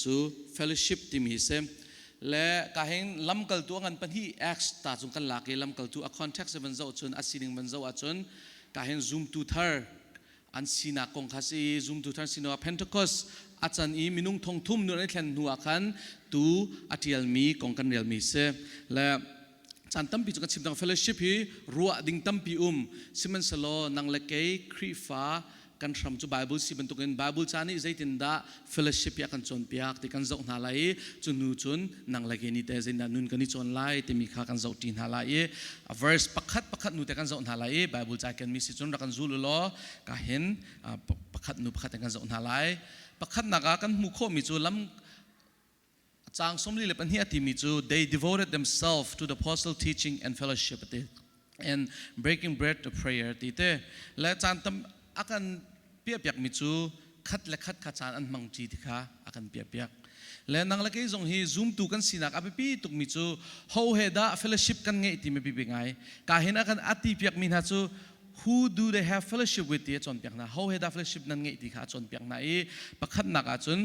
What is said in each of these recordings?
Cu fellowship timi hi si. Le ka hin lamkaltu a ngan pahnih Acts ta cung kan lak i lamkaltu a context van zoh cun a sining van zoh ahcun ka hin zumtu thar an sinak kong kha si zumtu thar sinak Pentecost a can i minung thong thum nun an i thlen hnu ah khan tu a tialmi kong kan relmi si. Le caan tampi cu kan chim cang fellowship hi ruah ding tampi um sihmanhsehlaw nang le kei Khrihfa kan hram cu Bible si bantukin Bible ca nih zeitindah fellowship hi a kan cawnpiak ti kan zoh hna lai i cu hnu cun nang le kei nih teh zeitindah nun kan i cawn lai timi kha kan zoh ṭi hna lai i a verse pakhat pakhat nu te kan zoh hna lai i Bible ca kenmi si cun rak kan zul u law ka hin pakhat nu pakhat in kan zoh hna lai. Pakhatnak ah kan hmuh khawhmi cu lam Caang 42 a timi cu they devoted themselves to the apostle teaching and fellowship ti and breaking bread to prayer ti te le caan tam a kan piahpiak mi cu khat le khat kha caan an hmang ṭi ti kha a kan piahpiak le nang le kei zong hi zumtu kan sinak a biapi tukmi cu ho he dah fellowship kan ngeih ti mi biapi ngai ka hin a kan ati piak mi hna cu who do they have fellowship with ti a cawnpiak hna ho he dah fellowship nan ngeih ti kha a cawnpiak hna i pakhatnak ah cun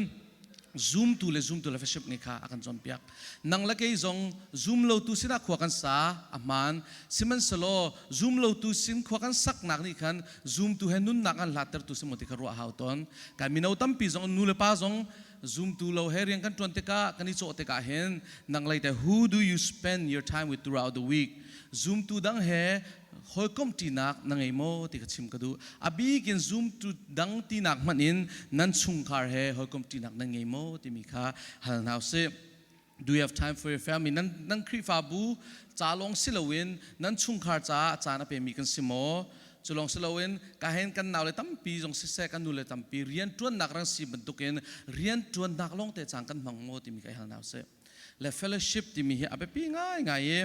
zumtu le zumtu le fellowship ngeih kha a kan cawnpiak. Nang le kei zong zum lotu sinah khua kan sa a hmaan. Sihmanhsehlaw zum lotu sin khua kan saknak nih khan zumtu he nunnak an hlattertu si maw ti kha ruah a hau tawn. Kai mino tampi zong nu le pa zong zumtu lo he rian kan ṭuan tikah kan i cawh tikah hin nang lei te who do you spend your time with throughout the week zumtu dang he hawikom ṭinak na ngei maw ti ka chim ka duh. A bik in zumtu dang tinak hmanh in nan chungkhar he hawikom ṭinak nan ngei maw timi kha hal hna usih. Do you have time for your family? Nan, nan Khrihfabu ca lawng si loin nan chungkhar caah caan a pemi kan si maw? Cu lawng si loin ka hen kan nau le tampi zong siseh kan nu le tampi rian ṭuannak rang si bantukin rian ṭuannak lawng te caan kan hmang maw timi ka i hal hna usih. Le fellowship timi hi a biapi ngaingai i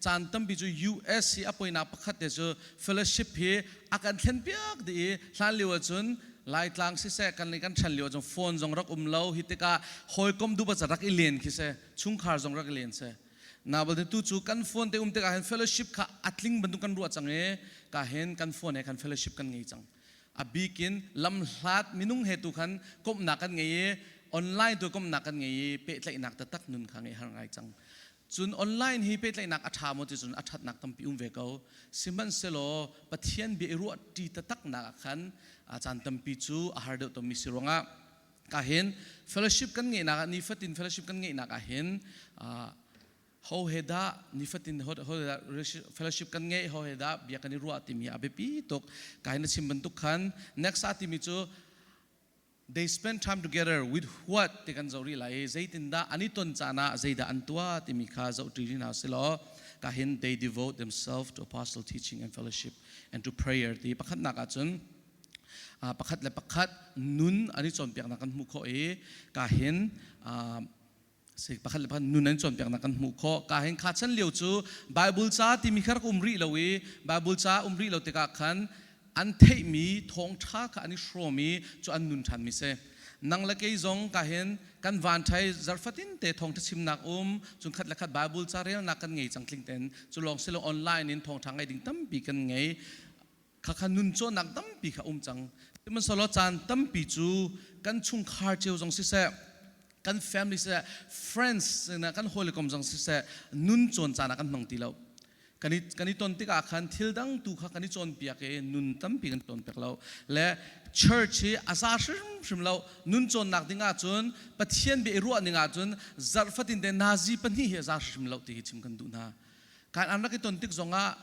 caan tampi cu US hi a poinak pakhat te cu fellowship hi a kan thlenpiak dih i hlan lio ahcun Laitlang siseh kan kan ṭhan lio ahcun phone zong rak um lo hi tikah hawikom duh rak i len khi si chungkhar zong rak i len si na bal tu cu kan phone te um tikah hin fellowship kha a tling bantuk kan ruah cang i ka hin kan phone he khan fellowship kan ngei cang a bikin lamhlat minung he tu khan komhnak kan ngei i online tu komhnak kan ngei i pehtlaihnak taktak nun kha ngei har ngai cang cun online hi pehtlaihnak a ṭha maw ti cun a ṭhatnak tampi um ve ko sihmanhsehlaw Pathian bia i ruah ṭi taktak nak ah khan a caan tampi cu a har deuh tomi si ruangah ka hin fellowship kan ngeihnak ah nifatin fellowship kan ngeihnak ah hin ho he dah nifatin ho he dah fellowship kan ngeih ho he dah bia kan i ruah timi a biapi tuk kai na chim bantuk khan next ah timi cu they spend time together with what ti kan zoh rih lai i zeitindah an i ton caan ah zeidah an tuah timi kha zoh ṭi rih hna silaw ka hin they devote themselves to apostle teaching and fellowship and to prayer ti pakhatnak ahcun pakhat le pakhat nun an i cawnpiaknak kan hmuh khawh i ka hin Si pakhat le pakhat nun an cawnpiaknak kan hmuh khawh. Ka hin kha chan lio cu Bible ca timi kha rak um rih lo i Bible ca um rih lo tikah khan an theihmi thawngṭha kha an i hrawm i cu an nun ṭhanmi si. Nang le kei zong ka hin kan van ṭhai zarfatin te thawngṭha chimnak um cun khat le khat Bible ca relnak kan ngei cang tling ten cu lawng si lo online in thawngṭha ngai ding tampi kan ngei. Khakha nun cawnnak tampi kha um cang. Sihmanhsehlaw caan tampi cu kan chungkhar cio zong siseh, kan family siseh, friends kan hawikom zong siseh, nun cawn caan ah kan hmang ti lo. Kan i, kan i ton tikah khan thil dang tu kha kan i cawnpiak i nun tampi kan cawnpiak lo. Le church hi a za hrimhrim lo. Nun cawnnak ding ahcun Pathian bia i ruah ning ahcun zarh fatin te nazi pahnih hi a za hrimhrim lo ti hi chim kan duh hna. Kan an rak i ton tik zongah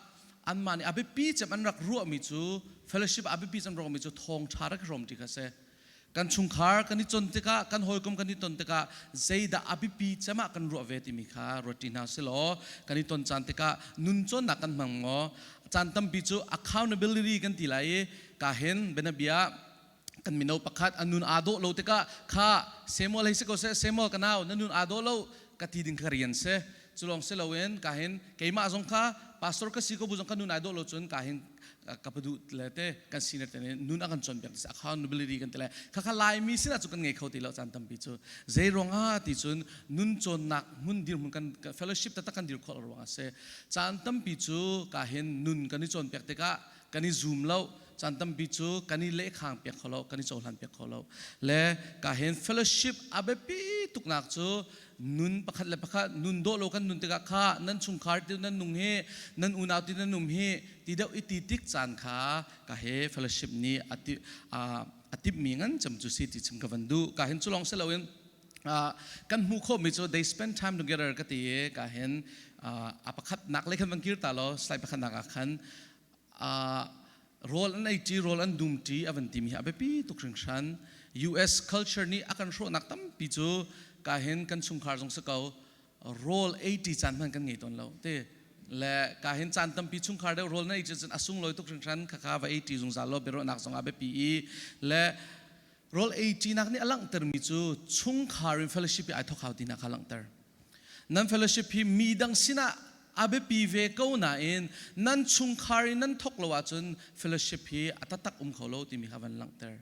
anmah nih a biapi cem an rak ruahmi cu fellowship a biapi cem ruahmi cu thawngṭha rak i hrawm ṭi kha si. Kan chungkhar kan i ton tikah kan hawikom kan i ton tikah zeidah a biapi cem ah kan ruah ve timi kha ruat ṭi hna silaw kan i ton caan tikah nun cawnnak kan hmang maw caan tampi cu accountability kan ti lai i ka hin bianabia kan mino pakhat a nun aa dawh lo tikah kha Samuel hei si ko seh Samuel ka nau na nun aa dawh lo ka ti ding kha rian si cu lawng si loin ka hin keimah zong kha pastor ka si ko bu zong ka nun ai dawh lo cun ka hin ka padu le te kan senior te nih nun a kan cawnpiak ti accountability kan ti le khakha laimi sinah cu kan ngei kho ti lo caan tampi cu zei ruangah ti cun nun cawnnak hmun dirhmun kan fellowship taktak kan dir khawh lo ruangah si caan tampi cu ka hin nun kan i cawnpiak tikah kan i zoom lo caan tampi cu kan i lehkhang piak kho lo kan i cohlan piak kho lo le ka hin fellowship a biapi tuknak cu nun pakhat le pakhat nun dawh lo kan nun tikah kha nan chungkhar ti nan nung hi nan unau ti nan um hi ti deuh i ti tik caan kha ka he fellowship nih a a timhmi ngan cem cu si ti chim ka van duh. Ka hin cu lawng si loin kan hmuh khawhmi cu they spend time together ka ti i ka hin a pakhatnak lei khan van kir ta law slide pakhatnak ah khan rawl an ei ṭi rawl an dum ṭi a van timi hi a biapi tuk hringhran. US culture nih a kan hrawhnak tampi cu ka hin kan chungkhar zong si ko rawl ei ṭi caan hmanh kan ngei tawn lo ti le ka hin caan tampi chungkhar deuh rawl na ei cun a sunglawi tuk hringhran. Khakha va ei ṭi zungzal law biaruahnak zong a biapi i le rawl ei ṭinak nih a langhtermi cu chungkhar in fellowship i ai thawk hau tinak kha langhter. Nan fellowship hi mi dang sinah a biapi ve ko nain nan chungkhar in nan thawk lo ahcun fellowship hi a taktak um kho lo timi kha van langhter.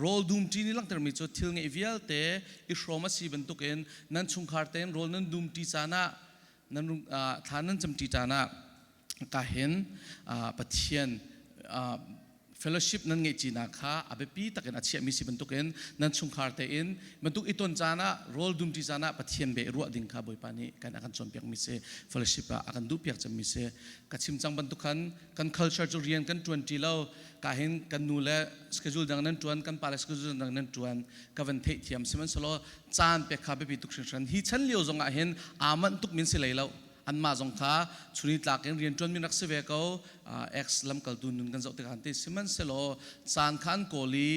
Rawl dum ṭi nih langhtermi cu thil ngeih vialte i hrawm a si bantukin nan chungkhar tein rawl nan dum ṭi caan ah nan thla nan cam ṭi caan ah ka hin Pathian fellowship nan ngeih cinak kha a biapi takin a chiahmi si bantukin nan chungkhar tein bantuk i ton caan ah rawl dumṭi caan ah Pathian bia i ruah ding kha Bawipa nih kan a kan cawnpiakmi si, fellowship ah a kan duhpiak cemmi si. Ka chim cang bantuk khan kan culture cu rian kan ṭuan ṭi lo ka hin kan nu le schedule dang nan ṭuan, kan pa le schedule dang nan ṭuan ka van theihthiam. Sihmanhsehlaw caan pek kha biapi tuk hringhran. Hi chan lio zong ah hin aa manh tuk min si lei lo. Anmah zong kha chun i tlak in rianṭuan mi rak si ve ko. Ex lamkaltu nun kan zoh tikah ti sihmanhsehlaw caan kha an kawl i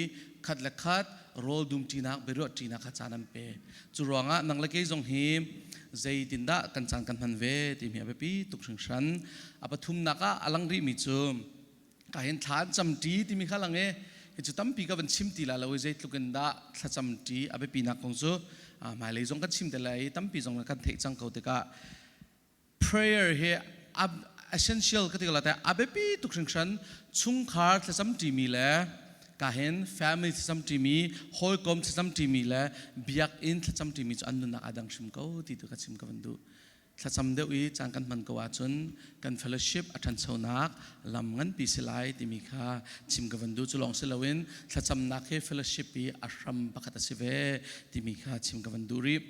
khat le khat rawl dum ṭinak biaruah ṭinak kha caan an pe. Cu ruangah nang le kei zong hi zeitindah kan caan kan hman ve timi a biapi tuk hringhran. A pathumnak ah a lang rihmi cu ka hin thla an cam ṭi timi kha lang i hi cu tampi ka van chim ti la lo i zeitluk in dah thlacam ṭi a biapinak kong cu hmailei zong kan chim te lai i tampi zong kan theih cang ko tikah prayer hi essential ka ti ko la te a biapi tuk hringhran. Chungkhar thlacam ṭimi le ka hin family thlacam ṭimi, hawikom thlacam ṭimi le biakinn thlacam ṭimi cu an nunnak aa dang hrim ko ti tu ka chim ka van duh. Thlacam deuh i caan kan hman ko ahcun kan fellowship a ṭhanchonak lam nganpi si lai timi kha chim ka van duh. Cu lawng si loin thlacamnak hi fellowship i a hram pakhat a si ve timi kha chim ka van duh rih.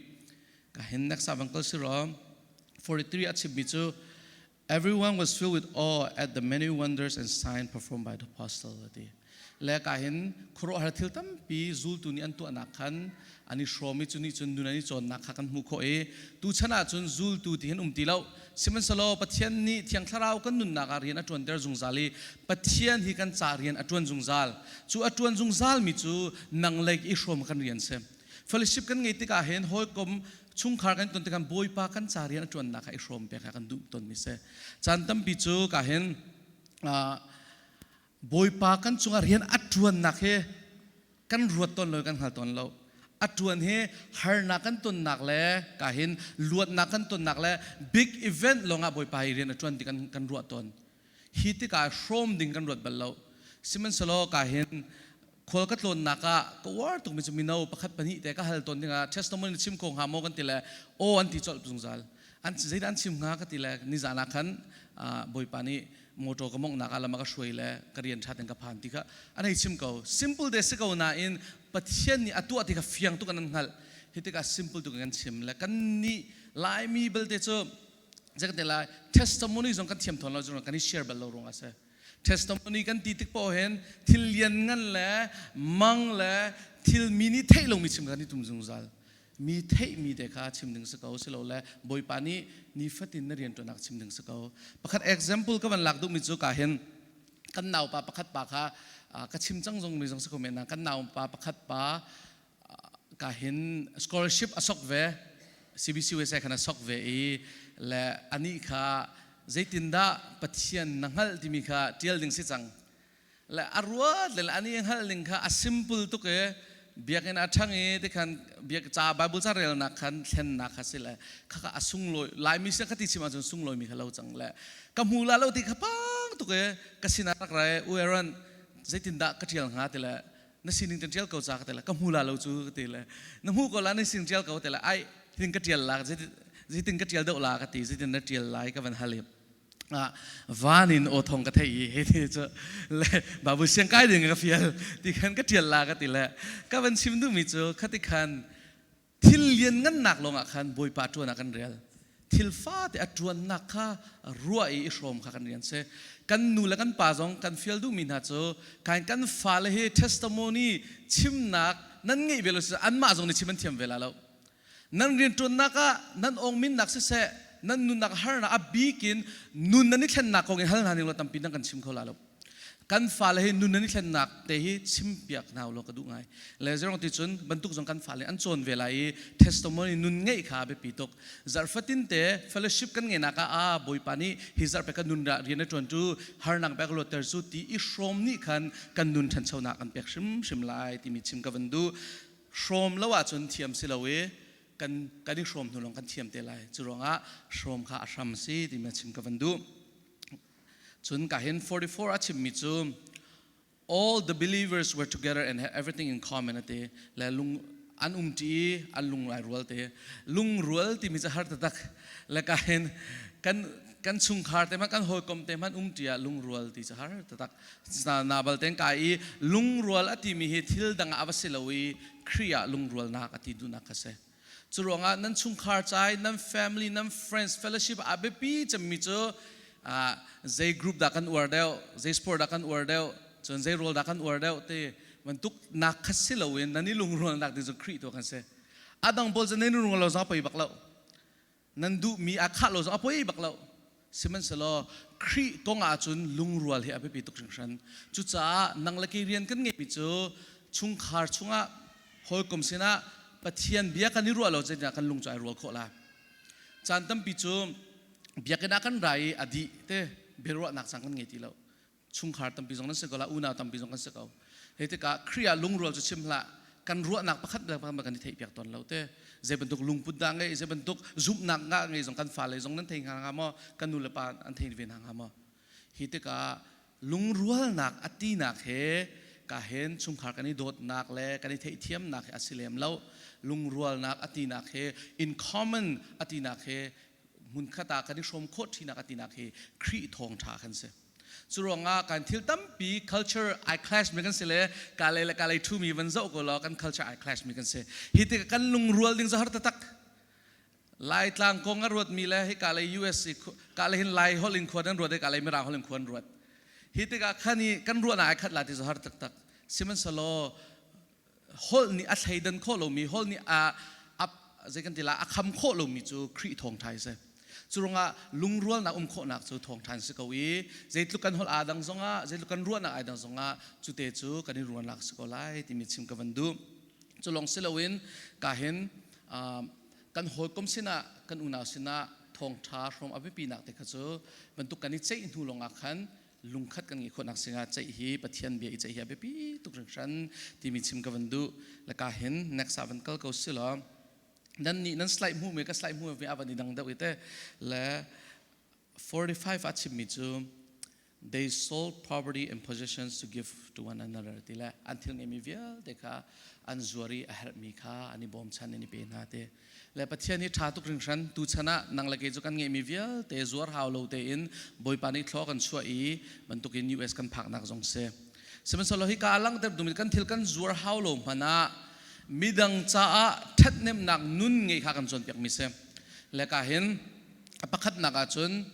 Ka hin next ah van kal si raw. 43 a chimmi cu everyone was filled with awe at the many wonders and signs performed by the apostle ati. Le ka hin khuaruahhar thil tampi zultu nih an tuahnak khan an i hrawm i cu nih cun nun an i cawnnak kha kan hmuh khawh i tuchan ah cun zultu ti hin um ti lo. Sihmanhsehlaw Pathian nih Thiang Thlarau kan nunnak ah rian a ṭuanter zungzal i Pathian hi kan ca rian a ṭuan zungzal. Cu a ṭuan zungzal mi cu nang le i hrawm kan rian si. Fellowship kan ngei tikah hin hawikom chungkhar kan ton tikah Bawipa kan ca rian a ṭuannak kha i hrawm pek kha kan duh tawnmi si. Caan tampi cu ka hin Bawipa kan cungah rian a ṭuannak hi kan ruat tawn lo, kan hngal tawn lo. A ṭuan hi harnak kan tonnak le ka hin luatnak kan tonnak le big event lawngah Bawipa hi rian a ṭuan ti kan, kan ruah tawn. Hi tikah hrawm ding kan ruat bal lo. Sihmanhsehlaw ka hin khual ka tlawnnak ah ka uar tukmi cu mino pakhat pahnih te ka hal tawn dingah testimony na chim ko hnga maw kan ti le aw an ti colh zungzal. An zeidah an chim hnga ka ti le nizan ah khan Bawipa nih motor ka monghnak ah lam a ka hruai le ka rian ṭha ten ka phan ti kha an hei chim ko. Simple te si ko nain Pathian nih a tuah ti kha fiang tuk an hngalh. Hi tikah simple tuk in kan chim le kan nih Laimi belte cu zei kan ti lai, testimony zong kan thiam thawn lo zong kan i share bal lo ruang ah si. Testimony kan ti tik paoh hin thil lian ngan le mang le thil mi nih theih lomi chim kan i tum zungzal. Mi theihmi te kha chim ding si ko silole Bawipa nih nifatin na rianṭuannak chim ding si ko. Pakhat example ka van lak duhmi cu ka hin kan naupa pakhat pa kha ka chim cang zong mi zong si ko men na kan naupa pakhat pa ka hin scholarship a sok ve, CBC USA khan a sok ve i le anih kha zeitindah Pathian na hngalh timi kha ṭial ding si cang le a ruat le ani hngalh ning kha a simple tuk i biakinn a ṭhang i tikhan biak ca Bible ca relnak khan thlennak kha si le kha kha a sunglawi Laimi sin ka ti chim ahcun sunglawi mi kha lo cang le ka hmu la lo ti kha pang tuk i ka sinah rak ra i u Aaron zeitindah ka ṭial hnga ti le na sining ten ṭial ko ca ka ti le ka hmu la lo cu ka ti le na hmu ko la na sining ṭial ko ti le ai tin ka ṭial la zeitin ka ṭial deuh la ka ti zeitin na ṭial lai ka van hal i van in aw thong ka thei i hei ti cu le babu siang kai ding ka fial ti khan ka ṭial la ka ti le ka van chim duhmi cu khati khan. Thil lian ngannak lawngah khan Bawipa ṭuan ah kan rel. Thil fate a ṭuannak kha ruah i i hrawm kha kan rian si. Kan nu le kan pa zong kan fial duhmi hna cu kan kan fale hi testimony chimnak nan ngeih ve lo si anmah zong nih chim an thiam ve la lo. Nan rianṭuannak ah nan awngminnak siseh nan nunnak harnak a bik in nun nan i thlennak kong in hal hna ning law tampi nan kan chim kho la lo. Kan fale hi nun an i thlennak te hi chimpiak hna ulaw ka duh ngai. Le zerong ti cun bantuk zong kan fale an cawn ve lai i testimony nun ngeih kha a biapi tuk. Zarhfatin te fellowship kan ngeihnak ah a Bawipa nih hi zarh pe kan nun rian a ṭuan tu harnak bek luatter cu ti i hrawm nih khan kan nun ṭhanchonak kan pek hrimhrim lai timi chim ka van duh. Hrawm lo ahcun thiam si lo i kan kan i hrawm hnu lawng kan thiam te lai. Cu ruangah hrawm kha a hram si timi chim ka van duh. Cun ka hin 44 a chimmi cu all the believers were together and had everything in common ati le lung an um ṭi an lungrai rual te lungrual timi cu har taktak le ka hin kan kan chungkhar te hmanh kan hawikom te hmanh um ṭi ah lungrual ti cu har taktak na bal ten ka i lungrual a timi hi thil dang ah a va si lo i Khrih ah lungrualnak a ti duhnak kha si Curuangah nan chungkhar cai, nan family, nan friends, fellowship a biapi cemmi cu zei group dah kan uar deuh, zei sport dah kan uar deuh, cun zei rawl dah kan uar deuh ti bantuk nak kha si loin nan i lungrualnak ding cu Khrih tu kan si. A dang pawl cu nan i lungrual lo zong a poi bak lo. Nan duhmi a khah lo zong a poi bak lo. Sihmanhsehlaw Khrih kong ahcun lungrual hi a biapi tuk hringhran. Cucaah nang le kei rian kan ngeihmi cu chungkhar chungah hawikom sinah Pathian bia kan i ruah lo zeitindah kan lung cu ai rual khawh lai. Caan tampi cu biakinn ah kan ra i a dih te biaruahnak caan kan ngei ti lo. Chungkhar tampi zong nan si ko la, unau tampi zong kan si ko. Hei tikah Khrih ah lungrual cu chim hlah. Kan ruahnak pakhat le pakhat kan i theihpiak tawn lo te. Zei bantuk lungput dah ngei, zei bantuk zumhnak dah ngei zong kan fale zong nan thei hnga hnga maw? Kan nu le pa an thei ve hna hnga maw? Hi tikah lungrualnak a tinak he ka hen chungkhar kan i dawtnak le kan i theihthiamnak he a si lem lo. Lungrualnak a tinak he in common a tinak he hmunkhat ah kan i hrawm khawh ṭhinak a tinak hi Khrih thawngṭha kan si. Curuangah kan thil tampi culture ai clash mi kan si le ka lei le ka lei thu mi van zoh ko law kan culture ai clash mi kan si. Hi tikah kan lungrual ding cu har taktak. Laitlang kong a ruat mi le hi ka lei US ka lei hin Lai holh in khua nan ruat i ka lei Mirang holh in khua an ruat. Hi tikah khan i kan ruahnak ai khat la ti cu har taktak. Sihmanhsehlaw holh nih a thleidan khawh lomi holh nih a a zei kan ti la a kham khawh lomi cu Khrih thawngṭha si. Cu ruangah lungrualnak um khawhnak cu thawngṭha si ko i zeitluk kan holh aa dang zongah zeitluk kan ruahnak ai dang zongah cute cu kan i rualnak si ko lai timi chim ka van duh. Cu lawng si loin ka hin kan hawikom sinah kan unau sinah thawngṭha hrawm a biapinak te kha cu bantuk kan i ceih hnu lawngah khan lungkhat kan ngeih khawhnak singa ceih hi Pathian bia i ceih hi a biapi tuk hringhran timi chim ka van duh. Le ka hin next ah van kal ko si law nan nih nan slide hmuh mi ka slide hmuh mi a van i dang deuh i te le 45 a chimmi cu they sold property and possessions to give to one another ti le an thil ngeimi vialte kha an zuar i a herhmi kha an i bawmchan in i pe hna te Le Pathian hi ṭha tuk hringhran tuchan ah nang le kei cu kan ngeihmi vialte zuar hau lo tein Bawipa nih thlaw kan chuah i bantukin US kan phaknak zong si. Sihmanhsehlaw hika a langhter duhmi kan thil kan zuar hau lo hmanh ah midang caah ṭhathnemnak nun ngei kha kan cawnpiakmi si. Le ka hin a pakhatnak ahcun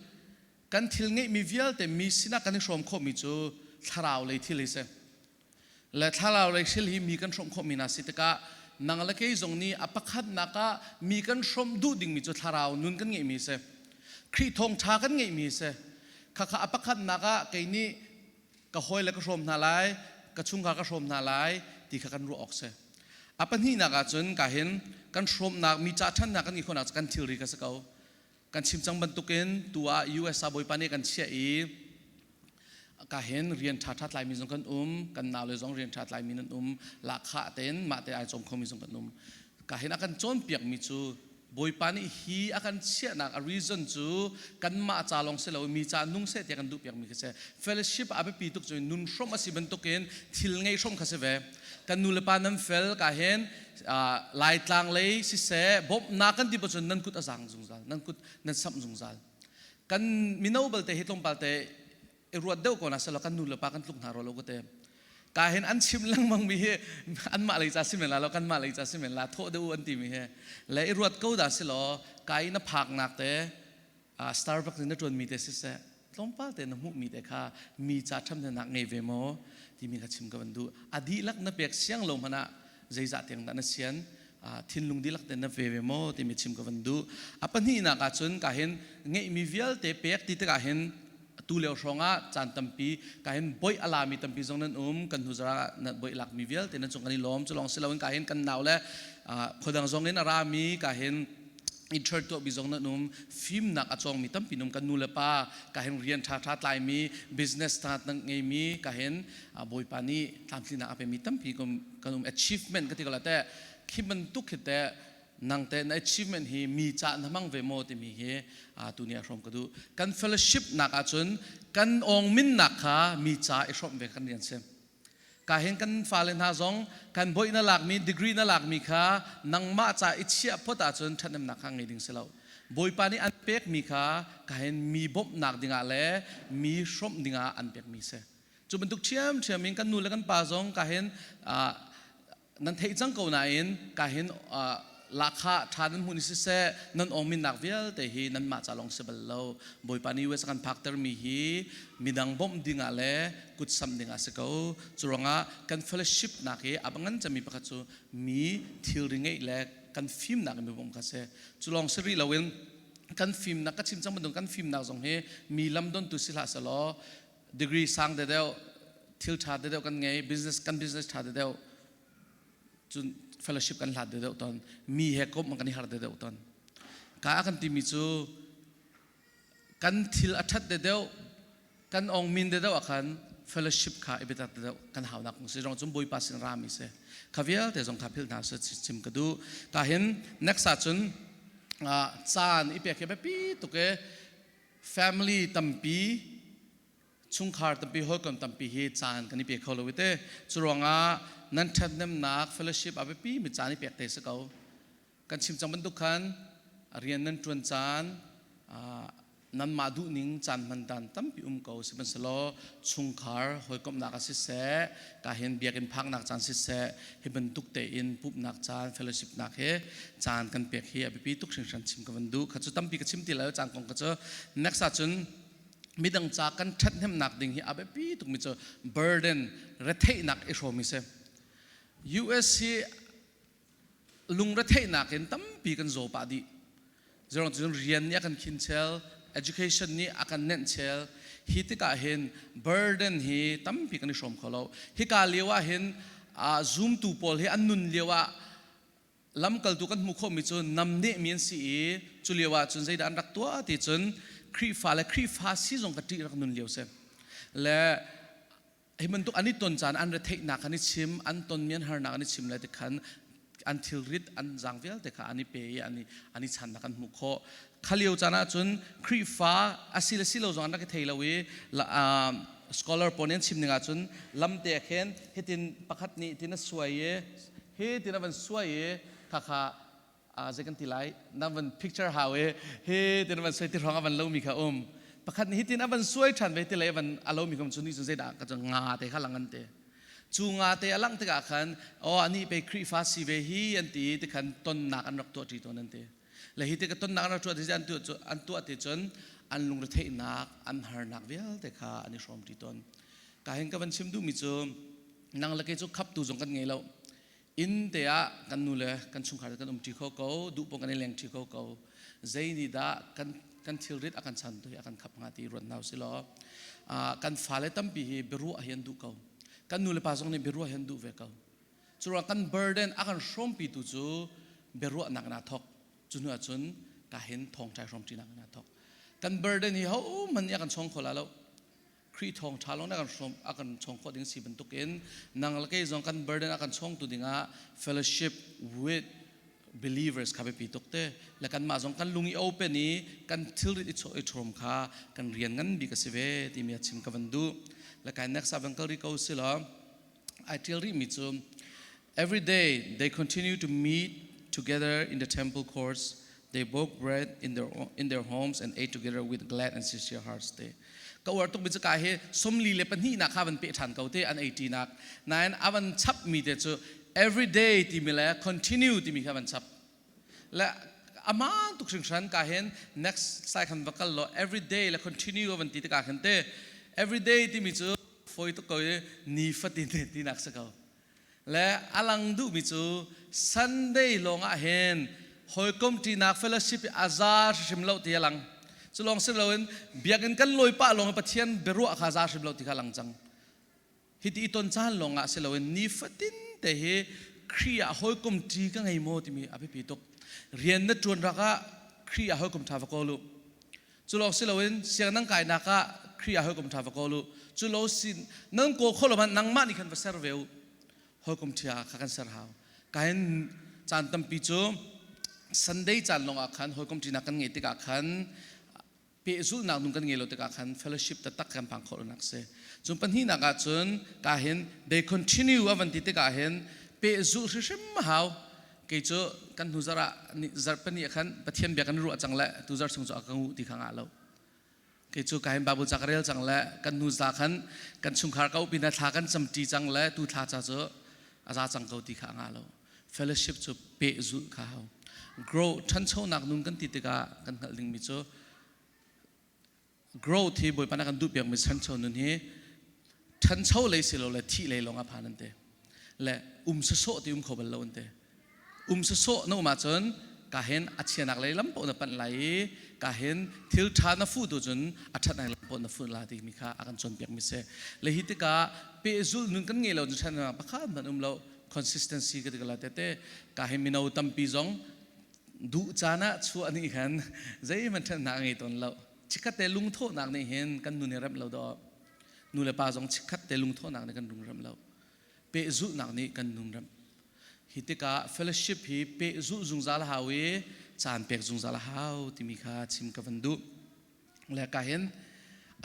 kan thil ngeihmi vialte mi sinah kan i hrawm khawhmi cu thlarau lei thil hi si. Le thlarau lei thil hi mi kan hrawmh khawhmi hna si tikah nang le kei zong nih a pakhatnak ah mi kan hrawmh duh dingmi cu thlarau nun kan ngeihmi a si. Khrih thawngṭha kan ngeihmi a si. Khakha a pakhatnak ah kei nih ka hawi le ka hrawm hna lai, ka chungkhar ka hrawm hna lai ti kha kan ruah awk si. A pahnihnak ah cun ka hin kan hrawmnak mi ca ṭhannak kan ngeih khawhnak cu kan thilri kha si ko. Kan chim cang bantukin tu ah US ah Bawipa nih kan chiah i ka hin rian ṭha ṭha tlaimi zong kan um kan naule zong rian ṭha tlaimi nan um lahkhah tein mah te ai cawm khomi zong kan um ka hin a kan cawnpiakmi cu Bawipa nih hi a kan chiahnak a reason cu kanmah ca lawng si lo mi ca nung seh tiah kan duhpiakmi khi si fellowship a biapi tuk cu nun hrawmh a si bantukin thil ngei hrawmh kha si ve kan nu le pa nan fel ka hin Laitlang lei siseh bawmhnak kan ti cun nan kut a zaang zungzal nan kut nan samh zungzal kan mino balte hi tlawmpal te i ruat deuh ko na selaw kan nu le pa kan tluk hna rua lo ka te. Ka hin an chim lengmang mi hi anmah lei ca si men la lo, kanmah lei ca si men la, thawh deuh u an ti mi hi. Le i ruat ko dah si law, ka i na phaknak te, Starbucks in na ṭuanmi te siseh, tlawmpal te na hmuhmi te kha mi ca ṭhamhnak ngei ve maw timi kha chim ka van duh. A dihlak na pek siang lo hmanh ah zeizah tiang dah na sian, thinlung dihlak te na ve ve maw timi chim ka van duh. A pahnihnak ah cun ka hin ngeihmi vialte pek ti tikah hin tu lio hrawng ah caan tampi ka hin boih a lami tampi zong nan um. Kan hnu zara na boih lakmi vialte nan cung kan i lawm. Cu lawng si loin ka hin kan nau le khuadang zong in a rami ka hin intern tuahmi zong nan um, fimnak a cawngmi tampi num, kan nu le pa ka hin rian ṭha ṭha tlaimi, business ṭha ngeimi, ka hin Bawipa nih tlamtlinak a pemi tampi kan um. Achievement ka ti ko la te, khi bantuk khi te nang te na achievement hi mi ca na hmang ve maw timi hi tu ni a hrawm ka duh. Kan fellowship nak ahcun kan awng min nak kha mi ca i hrawmh ve kan rian si. Ka hin kan fale hna zong kan boih na lakmi, degree na lakmi kha nangmah ca i chiah phot ahcun ṭhathnemnak kha ngei ding si lo. Bawipa nih an pekmi kha ka hin mi bawmhnak dingah le mi hrawmh dingah an pekmi si. Cu bantuk ṭhiamṭhiam in kan nu le kan pa zong ka hin nan theih cang ko nain ka hin lahkhah ṭha nan hmuh ni siseh, nan awngminnak vialte hi nanmah ca lawng si bal lo. Bawipa nih US kan phaktermi hi midang bawmh dingah le kutsamh dingah si ko. Cu ruangah kan fellowship nak hi a ngan cemmi pakhat cu mi thilri ngeih le kan fimnak in mi bawmh kha si. Cu lawng si rih loin kan fimnak ka chim cang bantuk kan fimnak zong hi mi lam dontu si hlah selaw, degree sang deuh, thil ṭha deuh kan ngei, business kan business ṭha deuh cun fellowship kan hlat deuh ton, mi he komh kan i har deuh ton. Ka a kan timi cu kan thil a ṭhat deuh, kan ong min deuh ah khan fellowship kha i biatak deuh kan haunak kong si rong cun Bawipa sin rami si kha vialte zong kha philh hna se chim ka duh. Ka hin next ah cun caan i pek hi biapi tuk e. Family tampi, chungkhar tampi, hawikom tampi hi caan kan i pe kho lo i te. Cu ruangah nan ṭhathnemnak fellowship a biapi mi caan i pek te si ko. Kan chim cang bantuk khan rian nan ṭuan caan, nanmah duhning caan hman dan tampi um ko. Sihmanhsehlaw chungkhar hawikomhnak ah siseh, ka hin biakinn phaknak caan siseh, hi bantuk tein pumhnak caan, fellowship nak hi caan kan pek hi a biapi tuk hringhran chim ka van duh. Kha cu tampi ka chim ti lo caan kong ka cu. Next ah cun midang ca kan ṭhathnemnak ding hi a biapi tukmi cu burden, retheihnak i hrawm hi si. US hi lungretheihnak in tampi kan zaw pah dih. Zerong cun rian nih a kan khin chel, education nih a kan nenh chel. Hi tikah hin burden hi tampi kan i hrawm kho lo. Hika lio ah hin zumtu pawl hi an nun lio ah lamkaltu kan hmuh khawhmi cu namnehmi an si i cu lio ah cun zeidah an rak tuah ti cun Khrihfa le Khrihfa si zong ka ṭih rak nun lio si. Le hi bantuk an i ton caan an retheihnak an i chim, an tonmi an harnak an i chim le ti khan an thilrit an zaang vialte kha an i pe i an i channak an hmuh khawh. Kha lio caan ah cun Khrihfa a si le si lo zong an rak i thei lo i scholar pawl nih an chim ning ah cun lamte ah khin hitin pakhat nih tin a suai i hi tin a van suai i khakha zei kan ti lai, na van picture hau i hi tin a van suai ti hrawng a van lomi kha um. Pakhat nih hitin a van suai ṭhan ve ti le van a lomi kha cu ni cu zeidah ka cu nga te kha lang an ti. Cu nga te a langh tikah khan aw anih pei Khrihfa si ve hi an ti ti khan tonnak an rak tuah ṭi tawn an ti. Le hi tikah tonnak an rak tuah ti an tuah ti cun an lungretheihnak, an harnak vialte kha an i hrawm ṭi tawn. Ka hin ka van chim duhmi cu nang le kei cu khaptu zong kan ngei lo. Inn te ah kan nu le kan chungkhar kan um ṭi kho ko, duh pawh kan i leng ṭi kho ko. Zei nih dah kan thilrit a kan chan tu hi a kan khap hnga ti ruat hna usih law, kan fale tampi hi biaruah hi an duh ko. Kan nu le pa zong nih biaruah hi an duh ve ko. Cu ruang kan burden a kan hrawmpi tu cu biaruahnak in aa thawk. Cu hnu ahcun ka hin thawngṭai hrawmṭinak in aa thawk. Kan burden hi hohmanh nih a kan chawng kho la lo. Khrih thawngṭha lawng nih a kan hrawm a kan chawng khawh ding si bantukin nang le kei zong kan burden a kan chawngtu dingah fellowship with believers kha biapi tuk te le kanmah zong kan lung i open i kan thilrit i i ṭhawm kha kan rian ngan bik a si ve timi a chim ka van duh. Le kai next ah van kal rih ko si law, ai ṭial rihmi cu every day they continue to meet together in the temple courts. They broke bread in their homes and ate together with glad and sincere hearts. Te. Ka uar tuk mi cu ka hi 42 nak kha van pe ṭhan ko te an ei ṭinak. Nain a van chap mi te cu every day timi le continue timi kha van chap. Le ama tuk hringhran ka hin next slide khan va kal law every day le continue van ti tikah khan te every day timi cu foi tuk ko i ni fatin tinak si ko. Le a lang duhmi cu Sunday lawng ah hin hawikom ṭinak fellowship i a za hrim lo ti a lang. Cu lawng si loin biakinn kan lawi pah lawng Pathian biaruah kha za hrim lo ti kha lang cang. Hiti i ton caan lawng ah si loin nifatin te hi Khrih ah hawikom ṭi ka ngei maw timi a biapi tuk. Rian na ṭuan rak ah Khrih ah hawikom ṭha va kawl u. Cu lawng si loin siang nan kainak ah Khrih ah hawikom ṭha va kawl u. Cu lo sin nan kawl kho lo hmanh nangmah nih khan va ser ve u. Hawikom ṭhia kha kan ser hau. Kahin caan tampi cu Sunday caan lawng ah khan hawikom ṭinak kan ngeih tikah khan pehzulhnak nung kan ngei lo tikah khan fellowship taktak kan phang khawh lonak si. Cun pahnihnak ah cun kahin they continue a van ti tikah hin pehzulh hrimhrim hau. Kei cu kan hnu zarh ah zarh pahnih ah khan Pathian bia kan ruah cang le tu zarh chung cu a ka nguh ti kha ngah lo. Kei cu ka hin Bible ca ka rel cang le kan hnu za khan kan chungkhar ka upi na thla kan camṭi cang le tu thla ca cu a za cang ko ti kha a ngah lo. Fellowship cu pehzulh kha hau. Grow ṭhanchonak nun kan ti tikah kan hngalh dingmi cu growth hi Bawipa nih a kan duhpiakmi ṭhancho nun hi ṭhancho lei si lo le thih lei lawng ah phan an ti le um sawsawh ti um kho bal lo an ti. Um sawsawh na um ahcun ka hin a chianak lei lam paoh na panh lai i ka hin thil ṭha na fuh tu cun a ṭhatnak lam paoh na fuh la timi kha a kan cawnpiakmi si. Le hi tikah pehzulh nun kan ngei lo cun ṭhatnak pakhat hmanh um lo. Consistency ka ti ko la tete ka hin mino tampi zong duh caan ah chuah nih khan zeihmanh ṭhatnak a ngei tawn lo. Chikkhat te lungthawhnak nih hin kan nun hi remh lo dawh. Nu le pa zong chikkhat te lungthawhnak nih kan rung remh lo. Pehzulhnak nih kan nun remh. Hi tikah fellowship hi pehzulh zungzal a hau i caan pek zungzal a hau timi kha chim ka van duh. Le ka hin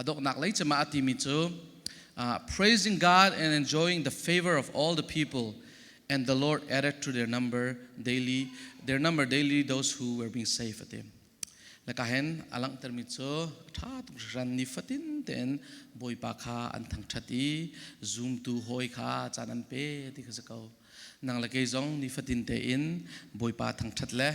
a donghnak lei cema a timi cu praising God and enjoying the favor of all the people and the Lord added to their number daily their number daily those who were being saved ati. Le ka hen a langhtermi cu ṭha tuk hran nifatin tein Bawipa kha an thangṭhat i zumtu hawi kha caan an pe ti kha si ko. Nang le kei zong nifatin tein Bawipa thangṭhat le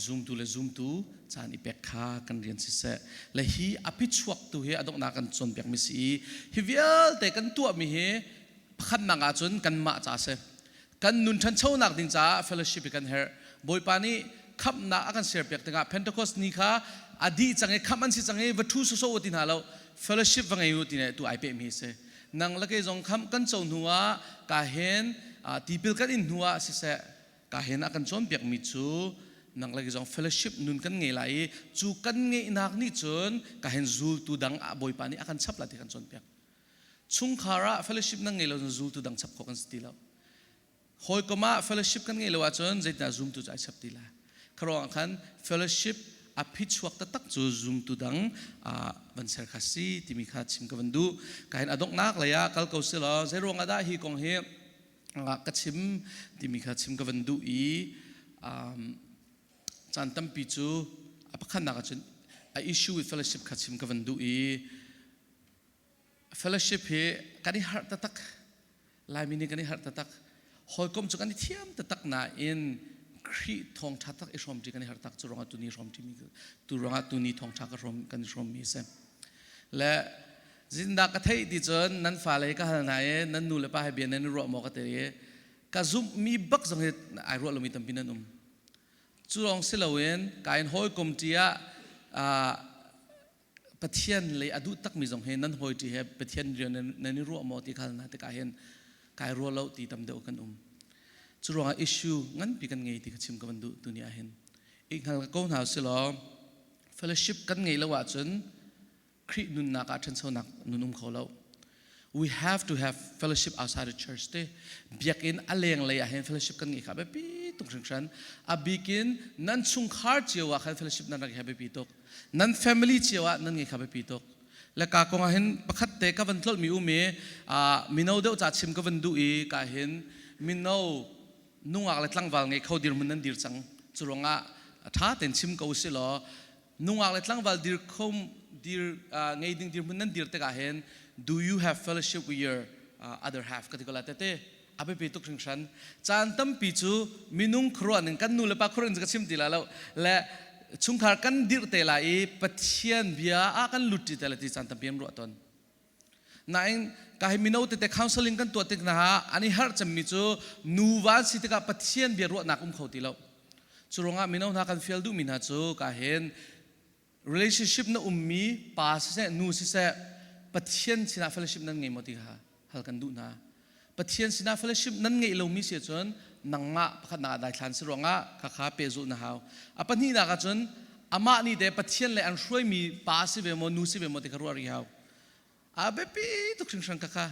zumtu le zumtu caan i pek kha kan rian siseh. Le hi a phichuak tu hi a donghnak kan cawnpiakmi si i hi vialte kan tuahmi hi pakhatnak ahcun kanmah ca a si. Kan nun ṭhanchonak ding caah fellowship hi kan herh. Bawipa nih khamhnak a kan serpiak tikah Pentecost ni kha a dih cang i khamh an si cang i va ṭhu sawsawh u ti hna lo, fellowship va ngei u ti tu ai pehmi a si. Nang le kei zong khamh kan co hnu ah ka hen tipil kan in hnu ah siseh ka hen a kan cawnpiakmi cu nang le kei zong fellowship nun kan ngei lai i cu kan ngeihnak nih cun ka hen zultu dang ah Bawipa nih a kan chap lai ti kan cawnpiak. Chungkhar ah fellowship nan ngei lo cun zultu dang chap khawh kan si ti lo. Hawikom ah fellowship kan ngeih lo ahcun zeitindah zumtu cu ai chap ti lai. Kharuang ah khan fellowship a phichuak taktak cu zumtu dang van ser kha si timi kha chim ka van duh. Ka hin a donghnak lei ah kal ko si law zeiruang ah dah hi kong hi ka chim timi kha chim ka van duh i caan tampi cu a pakhatnak ahcun a issue with fellowship kha chim ka van duh i Fellowship hi kan i harh taktak. Laimi nih kan i harh taktak. Hawikom cu kan i thiam taktak nain Khrih thawngṭha tak i hrawmṭi kan i harh tak cu ruangah tuni hrawmṭi mi tu ruangah tuni thawngṭha ka hrawm kan i hrawmmi a si. Le zindah ka theih ti cun nan fale ka hal hna i nan nu le pa he bia nan i ruah maw ka ti i ka zumhmi bak zong hi ai ruah lomi tampi nan um. Cu lawng si loin ka in hawikom ṭi ah Pathian lei a duh takmi zong hi nan hawiṭi he Pathian rian nan i ruah maw ti khal hna tikah hin kai ruah lo ti tam deuh kan um. Cu ruangah issue nganpi kan ngei ti ka chim ka van duh tuni ah hin. I hngal ko hna si law fellowship kan ngei lo ahcun Khrih nunnak ah ṭhanchonak nun um kho lo. We have to have fellowship outside the church te. Biakinn a leng lei ah hin fellowship kan ngeih kha biapi tuk hringhran. A bikin nan chungkhar cio ah khan fellowship nan rak i biapi tuk. Nan family cio ah nan ngeih kha biapi tuk. Le ka kong ah hin pakhat te ka van tlolh mi um i mino deuh ca chim ka van duh i ka hin mino nungak le tlangval ngei kho dirhmun nan dir cang. Cu ruangah ṭha tein chim ko si law nungak le tlangval dir kho dir ngei ding dirhmun nan dir tikah hin do you have fellowship with your other half ka ti ko la tete a biapi tuk hringhran. Caan tampi cu minung khuaruah ning kan nu le pa khuaruah ning ka chim ti la lo le chungkhar kan dirh te lai i Pathian bia ah kan lut ti te la ti caan tampi an ruah tawn. Nain ka hi mino tete counseling kan tuah tik hna ah an i harh cemmi cu nuva an si tikah Pathian bia ruahnak um kho ti lo. Cu ruangah mino hna kan fial duhmi hna cu ka hin relationship na ummi pa siseh nu siseh Pathian sinah fellowship nan ngei maw ti kha hal kan duh hna. Pathian sinah fellowship nan ngeih lomi si ahcun nangmah pakhatnak ah daithlan si ruangah khakha pehzulh na hau. A pahnihnak ahcun amah nih te Pathian le an hruaimi pa si ve maw nu si ve maw ti kha ruah rih hau. A biapi tuk hringhran khakha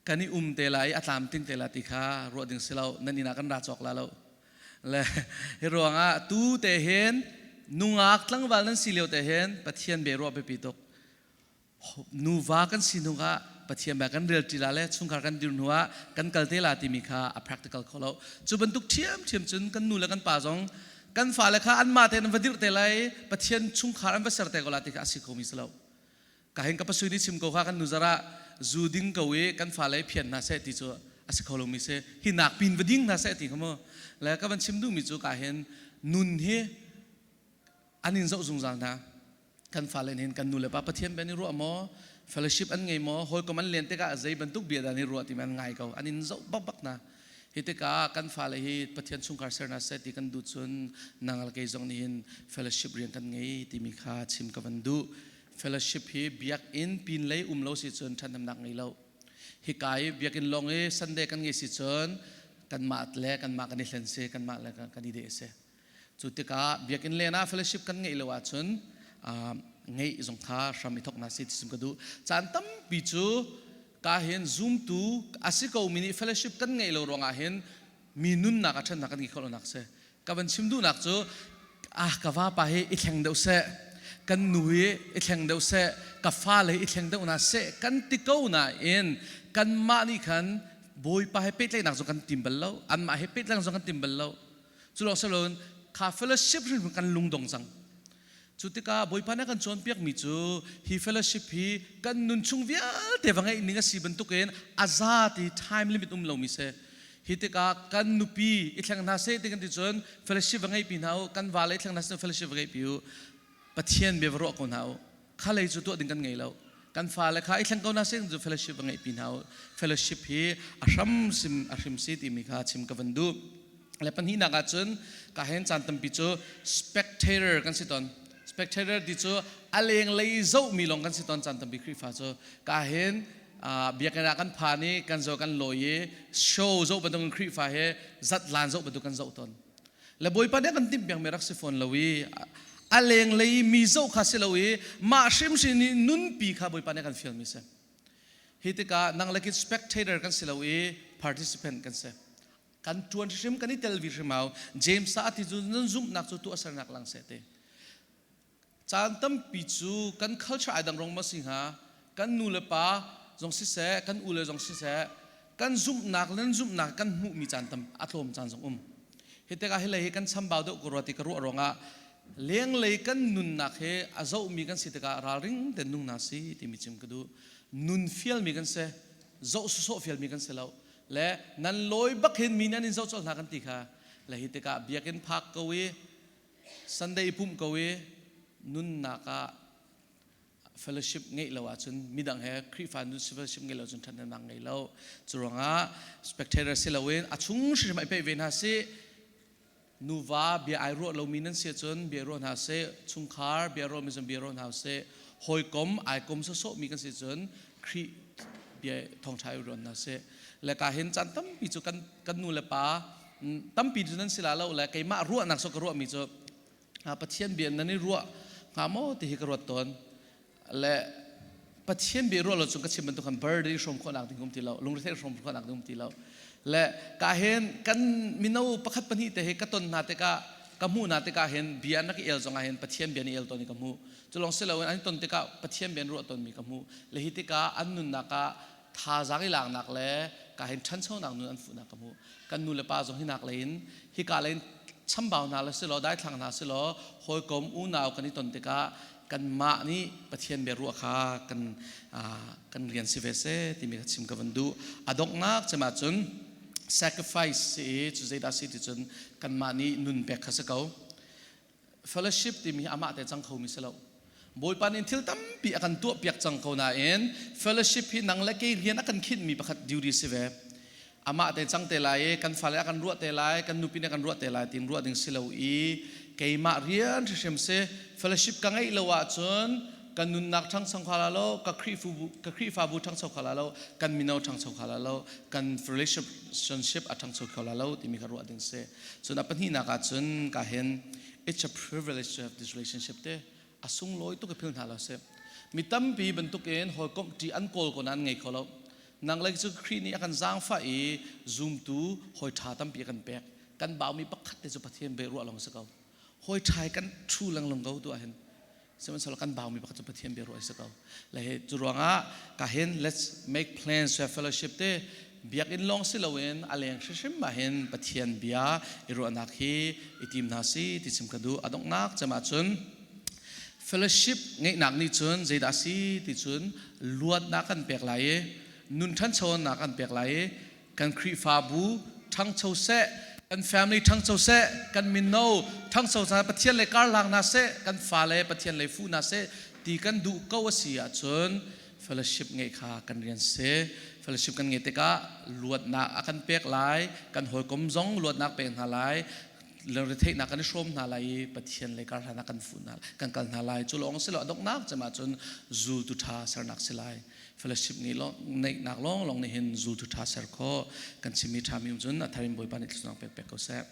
kan i um te lai i a tlamtling te la ti kha ruah ding si lo nan inn ah kan ra cawk la lo le hi ruangah tu te hin nungak tlangval nan si lio te hin Pathian bia ruah biapi tuk nuva kan si hnu ah Pathian bia kan rel ṭi la le chungkhar kan dir hnu ah kan kal te la timi kha a practical kho lo cu bantuk ṭhiamṭhiam cun kan nu le kan pa zong kan fale kha anmah tein an va dirh te lai Pathian chungkhar an va ser te ko la ti kha a si kho mi si lo Ka hin ka pasui nih chim ko kha kan nuzar ah zu ding ko i kan fale phian hna seh ti cu a si kho lomi si. Hi nak pin va ding hna seh ti kha mu. Le ka van chim duhmi cu ka hin nun hi an in zoh zungzal hna. Kan fale hin kan nu le pa Pathian bia nih ruah maw, fellowship an ngei maw, hawikom an len tikah zei bantuk bia dah nih ruah ti an ngai ko. An in zoh bakbak hna. Hi tikah kan fale hi Pathian chungkhar ser hna seh ti kan duh cun nang le kei zong nih hin fellowship rian kan ngei timi kha chim ka van duh. Fellowship hi biakinn pinlei um lo si cun ṭhathnemnak ngei lo. Hika i biakinn lawng i Sunday kan ngei si cun kanmah le kanmah kan i hlen si, kanmah le kan i deh si. Cu tikah biakinn len ah fellowship kan ngeih lo ahcun ngeih zong kha hram i thok na si ti sim ka duh. Caan tampi cu ka hin zumtu a si ko mi nih fellowship kan ngeih lo ruangah hin mi nunnak a ṭhannak kan ngei kho lo nak si. Ka van chim duhnak cu ah ka vapa hi i thleng deuh seh, kan nu hi i thleng deuh seh, ka fale hi i thleng deuh hna seh kan ti ko nain kanmah nih khan Bawipa he pehtlaihnak zong kan tim bal lo, anmah he pehtlaihnak zong kan tim bal lo. Cu lawng si loin kha fellowship hrimhrim kan lungdong cang. Cu tikah Bawipa nih a kan cawnpiakmi cu hi fellowship hi kan nun chung vialte va ngeih ning a si bantukin a za ti time limit um lomi si. Hi tikah kan nupi i thleng hna seh ti kan ti cun fellowship va ngeihpi hna u, kan vale i thleng hna seh fellowship va ngeihpi u. Pathian bia va ruah ko hna u. Kha lei cu tuah ding kan ngei lo. Kan fale kha i thleng ko hna seh cu fellowship va ngeihpi hna u. Fellowship hi a hram sim a hrim si timi kha chim ka van duh. Le pahnihnak ah cun ka hen caan tampi cu spectator kan si ton. Spectator ti cu a lenglei zohmi lawng kan si ton caan tampi Khrihfa cu. Ka hen biakinn ah kan phan i kan zo kan lawi i show zoh bantuk in Khrihfa he zatlan zoh bantuk kan zoh ton. Le Bawipa nih a kan timh piakmi rak si fawn lo i a lenglei mi zoh kha si lo i mah hrimhrim nih nunpi kha Bawipa nih a kan fialmi si. Hi tikah nang le kit spectator kan si lo i participant kan si. Kan ṭuan hrim kan i tel vi hrim hau. James ah a ti cu nan zumhnak cu tuahsernak lang seh ti. Caan tampi cu kan culture ai dang rong ma si hnga? Kan nu le pa zong siseh, kan u le zong siseh, kan zumhnak le nan zumhnak kan hmuhmi caan tam a tlawm caan zong um. Hi tikah hi lei hi kan chambau deuh ko rua ti ka ruah ruangah lenglei kan nunnak hi a zohmi kan si tikah ralring tein nung hna si timi chim ka duh. Nun fialmi kan si, zoh sawsawh fialmi kan si lo. Le nan lawi bak hin mi nan in zoh colh hna kan ti kha. Le hi tikah biakinn phak ko i Sunday i pumh ko i nunnak ah fellowship ngeih lo ahcun midang he Khrihfa nun fellowship ngeih lo cun ṭhathnemnak ngei lo. Cu ruangah spectator si loin a chung hrimhrim ah i peih ve hna sih. Nuva bia ai ruah lomi nan si ahcun bia ruah hna sih. Chungkhar bia ruahmi cun bia ruah hna sih. Hawikom ai kom sawsawhmi kan si cun Khrih bia thawngṭha i ruah hna sih. Le ka hin caan tampi cu kan kan nu le pa tampi cu nan si la lo le keimah ruahnak so ka ruahmi cu Pathian bia nan i ruah hnga maw ti hi ka ruat tawn le Pathian bia ruah lo cun ka chim bantuk khan burden i hrawm khawhnak ding um ti lo lungretheih hrawm khawhnak ding um ti lo le ka hin kan mino pakhat pahnih te hi ka ton hna tikah ka hmuh hna tikah hin bia an rak i el zong ah hin Pathian bia an i el tawn i ka hmuh cu lawng si loin an i ton tikah Pathian bia an ruah tawnmi ka hmuh le hi tikah an nunnak ah thazaang i laknak le ka hin ṭhanchonak nun an fuhnak ka hmuh. Kan nu le pa zong hinak lei in hika lei in chambau hna le si law daithlang hna si law hawikom unau kan i ton tikah Kanmah nih Pathian bia ruah kha kan kan rian si ve seh timi kha chim ka van duh. A donghnak cem ahcun sacrifice si i cu zeidah si ti cun kanmah nih nun pek kha si ko. Fellowship timi hi amah te cang khomi si lo. Bawipa nih thil tampi a kan tuahpiak cang ko nain fellowship hi nang le kei rian a kan khinhmi pakhat duty si ve. Amah te cang te lai i kan fale a kan ruah te lai, kan nupi nih a kan ruah te lai tiin ruah ding si lo i keimah rian hrimhrim si. Fellowship ka ngeih lo ahcun kan nunnak ṭhangcho kha la lo, ka Khrihfabu ka Khrihfabu ṭhangcho kha la lo, kan mino ṭhangcho kha la lo, kan relationship a ṭhangcho kho la lo timi kha ruah ding si. Cun a pahnihnak ahcun ka hin it's a privilege to have this relationship te a sunglawi tuk i phil hna lo sih. Mi tampi bantukin hawikomh ṭi an kawl ko nain an ngei kho lo. Nang le cu Khrih nih a kan zaangfah i zumtu hawi ṭha tampi a kan pek. Kan baumi pakhat te cu Pathian bia ruah lawng si ko. Hawi ṭha i kan ṭhu lengluang ko tu ahhin sihmanhsehlaw kan baumi pakhat cu Pathian bia ruah si ko. Le hi cu ruangah ka hin let's make plans to have fellowship te biakinn lawng si loin a leng hrimhrim ah hin Pathian bia i ruahnak hi i tim hna si ti chim ka duh. A donghnak cem ahcun fellowship ngeihnak nih cun zeidah si ti cun luatnak kan pek lai i nun ṭhanchonak kan pek lai i kan Khrihfabu ṭhangcho seh, kan family ṭhangcho seh, kan mino ṭhangcho hna Pathian le karhlang hna seh, kan fale Pathian lei fuh hna seh ti kan duh ko a si ahcun fellowship ngeih kha kan rian si. Fellowship kan ngeih tikah luatnak a kan pek lai, kan hawikom zong luatnak pek hna lai, lungretheihnak kan i hrawm hna lai i Pathian lei kar hlan ah kan fuh hna kan kal hna lai. Cu lawng si lo, a donghnak cem ahcun zultu ṭha sernak si lai. Fellowship ngeih lawng neihnak lawng lawng nih hin zultu ṭha ser khawh. Kan chimmi ṭhami um cun a thar in Bawipa nih thluachuahnak pek pek ko seh.